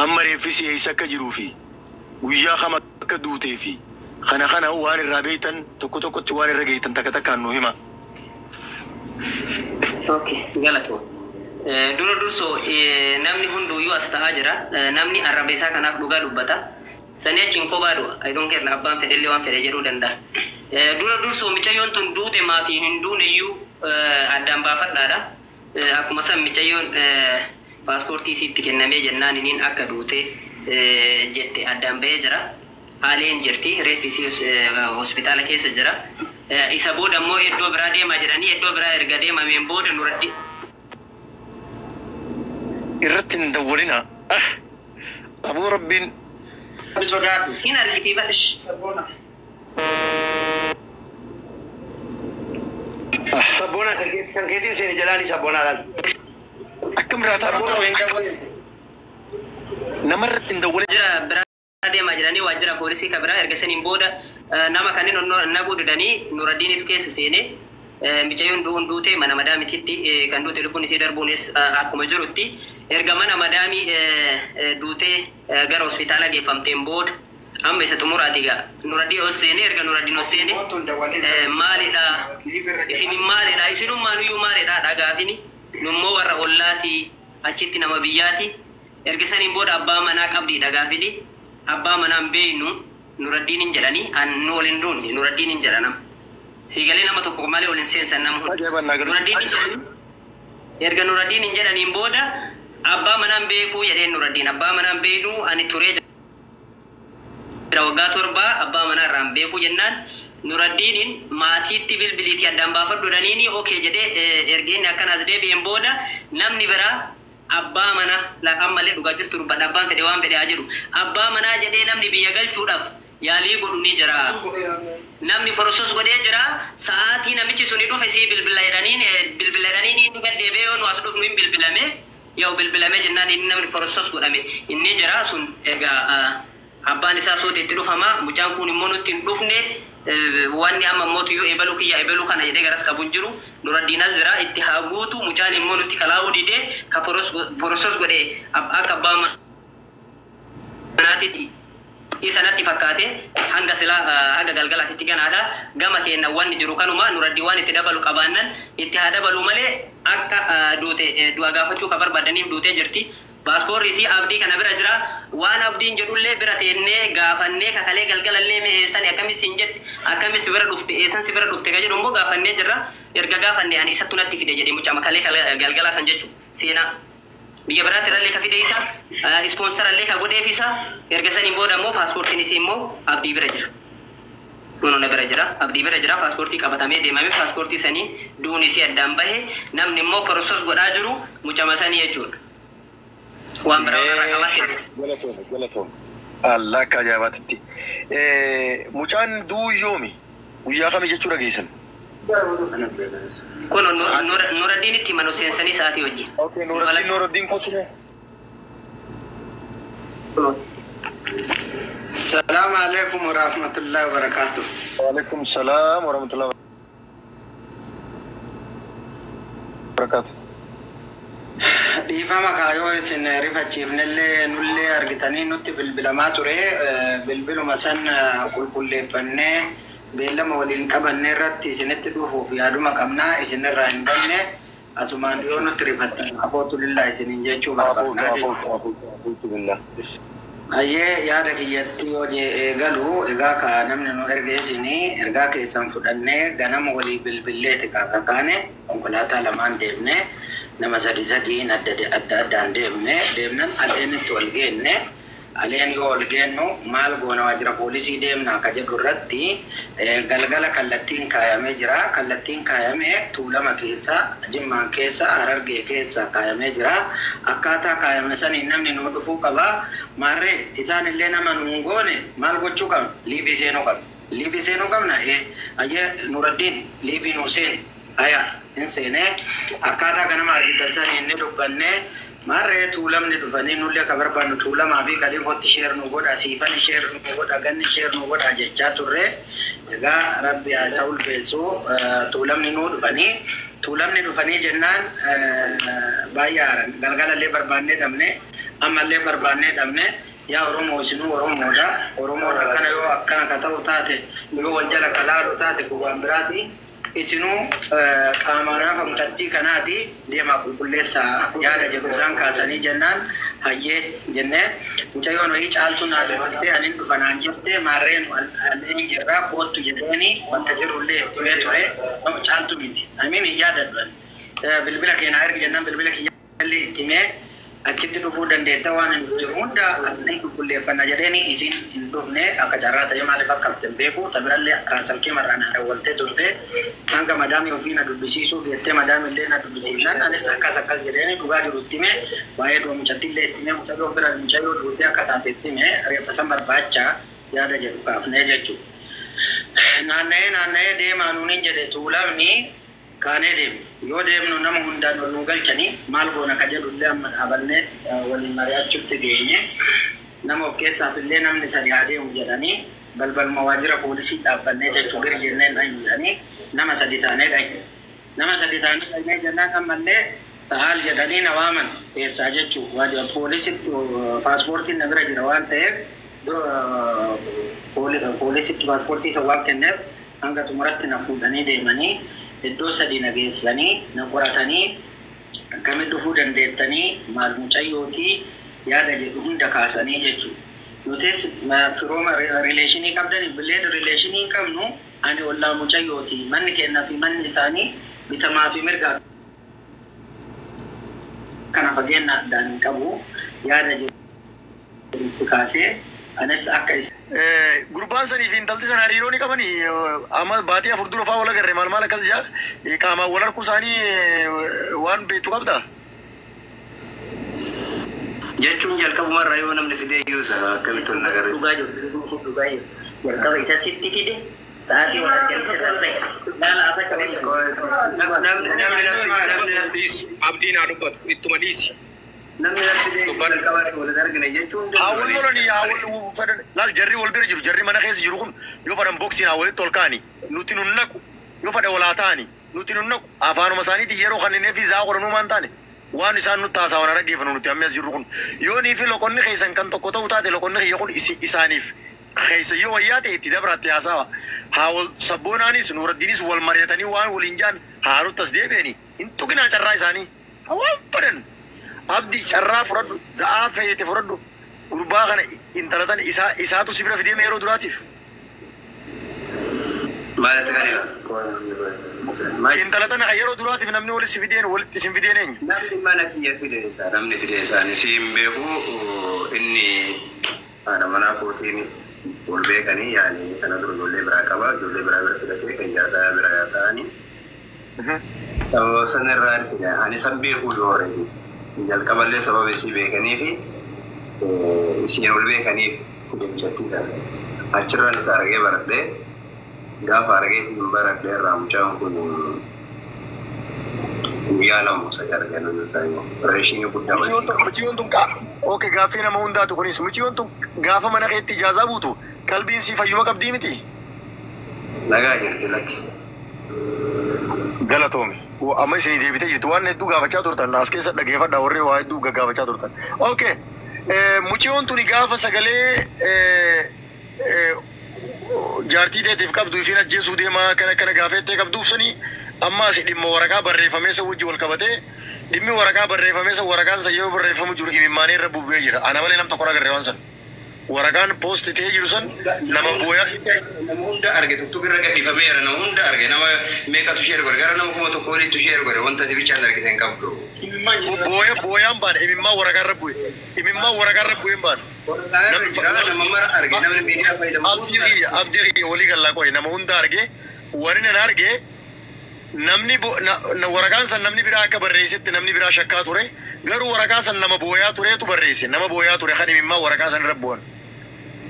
Amma reeffisi eessa akka jiruu fi guyyaa kam akka duutee fi kana kana waan irraa beektan tokko tokkotti waan irra geettan takka takkaan nu hima. Okay, galatoo. Dura dursoo namni hunduyyuu as ta'aa jira. Namni arraba isaa kanaaf dhugaa dubbata. Sanii achiin kophaa du'a. I don't care, abbaan fedhellee waan fedhe jedhuu danda'a. Dura dursoo micayyoon tun duute maafi hin duuneyyuu addaan baafadhaadha. Akkuma san micayyoon paaspoortii isiitti kennamee jennaan iniin akka duute jette addaan bahee jira. Haaleen jirti, reeffi isii hospitaala keessa jira. Isa booda immoo iddoo biraa deemaa jedhanii iddoo biraa erga deemameen booda nuraddi. Irratti hin dawwalina. Ah! Aboo Rabbiin. Rabbi sodaadhu. Hin argitii badhish. Sabboonaa kan keetiin seeni jalaanii sabboonaa laal. Akkam raataa Sabboonaa hin dawwalin. Namarratti hin dawwalin. Jira biraa deemaa jiranii waajjira poolisii kan biraa erga saniin booda nama kanneen naquu didanii Nuraddiinitu keessa seenee micayyoon du'uun duute mana madaamititti kan duute lubbuun isii darbuunis akkuma jirutti erga mana madaamii duutee gara hospitaala geeffamteen booda amma isa xumuraati gaa Nuraddiin ol seenee erga Nuraddiin ol seenee maalidha isin maalidha isinumaanuyyuu maalidha dhagaafini nummoo warra ollaati achitti nama biyyaati erga saniin booda abbaa manaa qabdii dhagaafini abbaa manaan beeynu Nuraddiin hin jedhanii an nu waliin duunne Nuraddiin hin jedha nama siigalee nama tokko malee waliin seensan nama hunda Ajaa'iba naa galu. Nuraddiin hin jedhanii erga Nuraddiin hin jedhaniin booda abbaa manaan beekuu jedheen Nuraddiin abbaa manaan beekuu ani turee jira waggaa 7 abbaa manaa irraan beekuu jennaan Nuraddiiniin maatiitti bilbiliitii addaan baafadhu jedhaniini okay jedhee erga inni akkana as deebi'een booda namni biraa abbaa manaa ammallee dhugaa jirtu dubbadha abbaan fedhe waan fedhe haa jedhu abbaa manaa jedhee namni biyya galchuudhaaf yaalii godhu ni jira. Namni porosos godhee jira sa'aatii namichi suni dhufe sii bilbila jedhaniin bilbila jedhaniin inni gad deebi'ee yoo nu as dhufnu hin bilbilame yoo bilbilame jennaan inni namni porosos godhame inni jira sun egaa abbaan isaa suuti itti dhufama mucaan kun immoo nutti hin dhufne wanni amma mootu yoo ebaluu kiyya ebaluu kana jedhee garas qabu hin jiru Nuraddiin as jira itti haa guutu mucaan immoo nutti kalaa'uu didee ka porosos godhe akka abbaa manaatitti isa natti fakkaate hanga silaa haga galgalaatitti ganaadha gama keenya wanni jiru kanuma Nuraddiin waan itti dabalu qabaannan itti haa dabalu malee akka duute du'a gaafachuu ka barbaadaniif duutee jirti. Paaspoorri isii abdii kana bira jira waan abdiin jedhullee bira teennee gaafannee kakalee galgalallee mee eessan akkamis siin jette akkamis bira dhufte eessan si bira dhufte ka jedhu immoo gaafannee jirra erga gaafanne ani isattu natti fide jedhe mucaa makalee galgalaa san jechu seenaa biyya biraatti irrallee ka fide isa ispoonsarallee ka godheef isa erga saniin booda immoo paaspoortiin isii immoo abdii bira jira. Kunoo na bira jira abdii bira jira paaspoortii qabatamee deemame paaspoortii sanii duun isii addaan bahe namni immoo porosos godhaa jiru mucama sanii jechuudha. Waan biraa warra qabaate. Galatoom galatoom. Allah akka ajaa'ibaatitti. Mucaan du'uu yoomi? Guyyaa kami jechuu dhageessan? Kun Nuraddiin itti manu seensanii sa'aatii wajjin. Okay, Nuraddiin Nuraddiin kottu mee? Salaamu alaikum warahmatullahi wabarakatuh. Waalaikum salaam warahmatullahi wabarakatuh. Dhiifama kaayoo isin rifachiifnellee nullee argitanii nutti bilbilamaa ture bilbiluma san qulqulleeffannee beellama waliin qabannee irratti isinitti dhufuuf yaaduma qabnaa isinirraa hin banne asumaan dhiyoo nutti rifattan afootu lillaa isiniin jechuu barbaadnaa jechuudha. Ayyee yaada kiyyatti yoo eegalu egaa ka namni nu erge isinii ergaa keessan fudhannee ganama walii bilbilleeti kaakaane konkolaataa lamaan deemne nama sadi sadiin adda adda addaan deemne deemnan aleenitti wal geenne aleen yoo wal geennu maal goona waajjira poolisii deemna ka jedhu irratti galgala kallattiin kaayamee jira kallattiin kaayamee Tuulama keessa Jimmaan keessa Harargee keessa kaayamee jira akkaataa kaayame saniin namni nuu dhufuu qaba maarree isaan illee nama nuun goone maal gochuu qabna liivii seenuu qabna liivii seenuu qabna ayyee Nuraddiin liivii nuu seen aya hin seenee akkaataa kanama argitan saniin ni dubbannee maarree Tuulamni dhufanii nullee ka barbaannu Tuulamaa fi Kaliifootti sheer nu godha siifani sheer nu godha ganni sheer nu godha jechaa turre egaa Rabbi haa isa ulfeessu Tuulamni nuu dhufanii Tuulamni dhufanii jennaan baay'ee haaran galgalallee barbaannee dhabne Ammallee barbaannee dhabne. Yaa Oromoo, isinuu Oromoodha. Oromoodha akkana yoo akkana ka ta'u taate, yoo wal jala ka laalu taate, kun waan biraati. Isinuu qaamaanaaf amtattii kanaati deemaa qulqulleessaa yaada jedhu isaan kaasanii jennaan, hayyee jennee, mucayyoon wayii Caaltuu naa bilbiltee, anin dhufa naan jette. Maarreen alleen jirraa, koottu jedheeni, bakka jirrullee itti himee ture. Caaltuu miti, amiin, hin yaadadhu ani. Bilbila keenaa ergi jennaan bilbila kiyyallee itti himee, achitti dhufuu dandeetta, waan hin jiru hunda inni qulqulleeffanna jedheeni. Isin hin dhufne. Akka carraa ta'e maaliif akka hafte hin beeku. Tabirallee salkii marraan dawwaltee turte, hanga madaamii ofii na dubbisiisuu geettee, madaamii illee na dubbisiifnan, anis akkas akkas jedheeni dhugaa jiru itti hime. Waa'ee du'a mucattiillee itti hime, mucayyoo bira mucayyoo duutee akka taate itti hime, reeffa san barbaacha yaada jedhu kaafnee jechuudha. Naanna'ee naanna'ee deemaa nuun jedhe Tuulamni. Kaanee deemnu. Yoo deemnu nama hundaan ol nu galchanii, maal goona ka jedhullee amma dhaabannee waliin mari'achuutti geenye. Nama of keessaaf illee namni sadi haa deemu jedhanii, balbaluma waajjira poolisii dhaabbannee jechuu, giri jennee dhayu jedhanii, nama sadi taanee dhayu. Nama sadi taanee dhaynee jennaan, ammallee ta'aal jedhanii na waaman keessaa jechuu. Waajjira poolisitti paaspoortiin na bira jira waan ta'eef, poolisitti paaspoortii isa waan kenneef, hanga xumuratti na fuudhanii deemanii, iddoo sadi na geessanii, na qoratanii, akkamitti dhufuu dandeettanii, maal mucayyootii yaada jedhu hunda kaasanii jechuudha. Nutis firooma relation qabdan, blood relation hin qabnu, ani ollaa mucayyooti, manni kennaa fi manni isaanii bitamaa fi mirgaa kana fageenya addaan hin qabu yaada jedhu itti kaasee, anis akka isa Gurbaan sanii fi intalti sana hariiroo ni qabanii? Amma baatii 4 dura fa'aa wal agarre, maal maal akkas jaa, qaamaan wal harkuu isaanii waan beektu qabda. Jechuun jalqabumarraa yoo namni fidee iyyuu isa akkamitti ol nagarre. Dhugaa jiru, dhugaa jiru. Jalqaba isa sitti fide, sa'aatii wal arganii sirraa ta'e. Laala afacha wayii. Namni Dhiisi, Abdiin haa dubbatu, ittuma dhiisi. Namni nafti fidee jalqaba wal argine jechuun. Haa wal lolanii, haa wal fedhan. Laal, jarri wal bira jiru, jarri mana keessa jiru kun yoo fedhan boksiin haa walitti ol kaani, nuti nun naqu. Yoo fedhan walaa ta'ani, nuti nun naqu. Afaanuma isaaniitiin yeroo kanneen fi zaa qoranuu maan taane, waan isaan nutti haasawan dhaggeeffannu. Nuti amma as jirru kun yoo nii fi loqonni keessan kan tokko ta'u taate, loqonni kiyya kun isaaniif keessa yoo wayyaa ta'e, itti dabraatti haasawa. Haa wal Sabboonaanis Nuuraddiinis wal mari'atanii waan waliin jaan haa nutti as deebi'anii. Hin tuqinaa carraa isaanii, haa waan fedhan. Abdii, carraa fudhadhu, za'aa feete fudhadhu. Gurbaa kana, intala tan isaa isaatu si bira fideeme yeroo duraatiif. Maaltu kan? Intala tana kan yeroo duraatiif namni walitti si fideen, walitti isin fideen eenyu? Namni mana kiyya fide isaa, namni fide isaanii si hin beeku. Inni haadha manaa kootiin wal beekanii, yaani kana dura ijoollee biraa qaba, ijoollee biraa bira fidatee kan jaasaa bira ta'anii. Sababa san irraa fide, ani san beekuu already. Jalqaballee sababa isii beekanii fi isiin wal beekaniif fide mucattii kana. Achirraan isa argee baradhee, gaafa argeetiin baradhee irraa mucaan kun guyyaa 2 sadi argee isaa relation guddaa Mucayyoon wajjin tun qaba. Mucayyoon tun okay, gaaffii nama hundaatu kunis, mucayyoon tun gaafa mana keetti ijaazaa buutu qalbiin sii fayyuma qabdii miti? Nagaa jirti, lakki. Galatoome. Amma isinii deebitee jirti. Waan hedduu gaafachaa turtan as keessa dhageeffadha, warri waa hedduu gaggaafachaa turtan. Okay. Mucayyoon tuni gaafa sagalee jaartii teetiif qabdu ishiin ajjeesuu deemaa kana kana gaafettee qabduuf sanii, amma as dhimma waraqaa barreeffamee isa wajji wal qabatee, dhimmi waraqaa barreeffamee isa, waraqaan san yoo barreeffamu jiru imimmaanii irra bubbee jira. Ana malee nam tokko agarre waan san. Waraqaan post ta'ee jiru san nama booyaa. Nama hunda arge, TikTok irra gadhiifameera, nama hunda arge, nama meeqatu share godhe, gara nama 1000 olitti share godhe, wanta ati bichaan argite hin qabdu. Booya booyaan baane, imimmaan waraqaa irra bu'e. Imimmaan waraqaa irra bu'ee hin baane. Waraqaa irra jira, nama mara arge, namni miidiyaa fayyadamu Abdii kiyya, abdii kiyya, walii gallaa qoye, nama hunda arge. Warri nan arge, namni waraqaan san namni biraa akka barreessetti namni biraa shakkaa ture. Garuu waraqaa san nama booyaa tureetu barreesse. Nama booyaa ture kan imimmaan waraqaa san irra bu'an.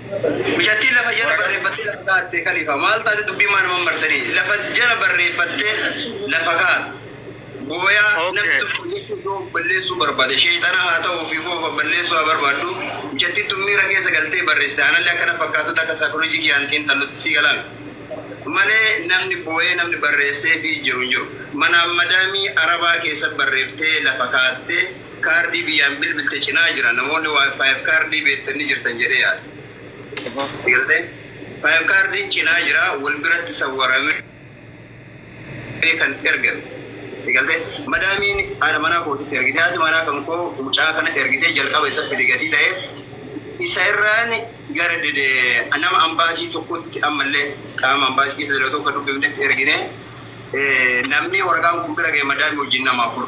Mucattiin lafa jala barreeffattee lafa kaa'atte kalifa maal taate, dubbii maa nama martanii, lafa jala barreeffattee lafa kaa'atte. Booyaa namni tokko jechuun yoo balleessuu barbaade, sheexana haa ta'uu fi foofa balleessuu haa barbaaddu, mucattiin tun miira keessa galtee barreessite. Anallee akkana fakkaatutti akka saakolojii kiyyaan xiinxallutti si galan. Malee namni boo'ee namni barreessee fi jiru hin jiru. Mana madaamii Arabaa keessa barreefftee lafa kaa'attee. Kaardii biyyaan bilbilte cinaa jira. Namoonni waa 5 kaardii beektanii jirtan jedhee yaada. Sigaltee 5 kaardiin cinaa jira wal biratti sawwaramee kan ergame. Sigaltee madaamiin haadha manaa kootitti ergite, haati manaa kan koo mucaa kana ergitee jalqaba isa fide gatii ta'eef isa irraan gara nama ambaasii tokkotti ammallee qaama ambaasii keessa dalagu tokko dubbifnetti ergine, namni waraqaan kun bira ga'e madaamii wajjin nama afur.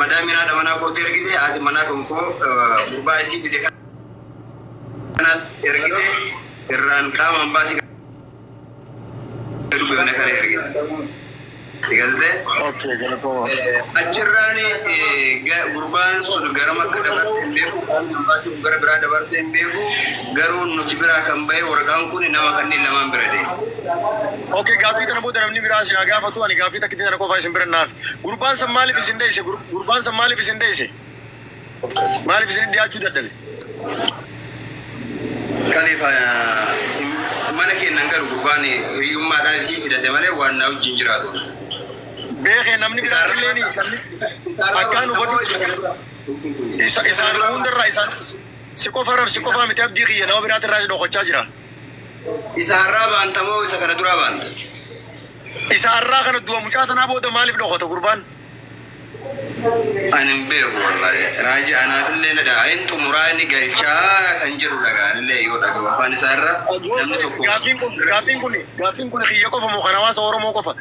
Madaamiin haadha manaa kootti ergite, haati manaa kan koo gurbaa isii fide kanaatti ergite, irraan qaama ambaasii dubbifne kana ergite. Sigaltee? Okay, galatooma. Achirraan gurbaan sun gara makka dabarsee hin beeku, qaamni ambaasii kun gara biraa dabarsee hin beeku, garuu nuti biraa kan bahe waraqaan kun nama kanneen lamaan bira deema. Okay, gaaffii kana booda namni biraa isin haa gaafatu, ani gaaffii takkitti sana qofaa isin bira naaf. Gurbaan san maaliif isin dheesse? Gurbaan san maaliif isin dheesse? Maaliif isin dhiyaachuu dadhabe? Kaliif mana kennan garu gurbaan hiriyyummaadhaaf isii fidate malee waan na wajjin jiraatu. Beekee namni biraa illee ni akkaan hubatu isa isaan hundarraa isaan si qofa rab si qofa miti, abdii kiyya nama biraatirraa si dhokochaa jira. Isa har'aa baanta moo isa kana duraa baanta? Isa har'aa kana du'a mucaa tanaa booda maaliif dhokota gurbaan? Ani hin beeku wallahi. Raajii anaafillee na dha'a. Inni xumuraa inni galchaa kan jedhu dhaga'anillee yoo dhaga'u afaan isaa irra namni tokko. Gaaffiin kun kiyya qofa moo kan hawaasa Oromoo qofa?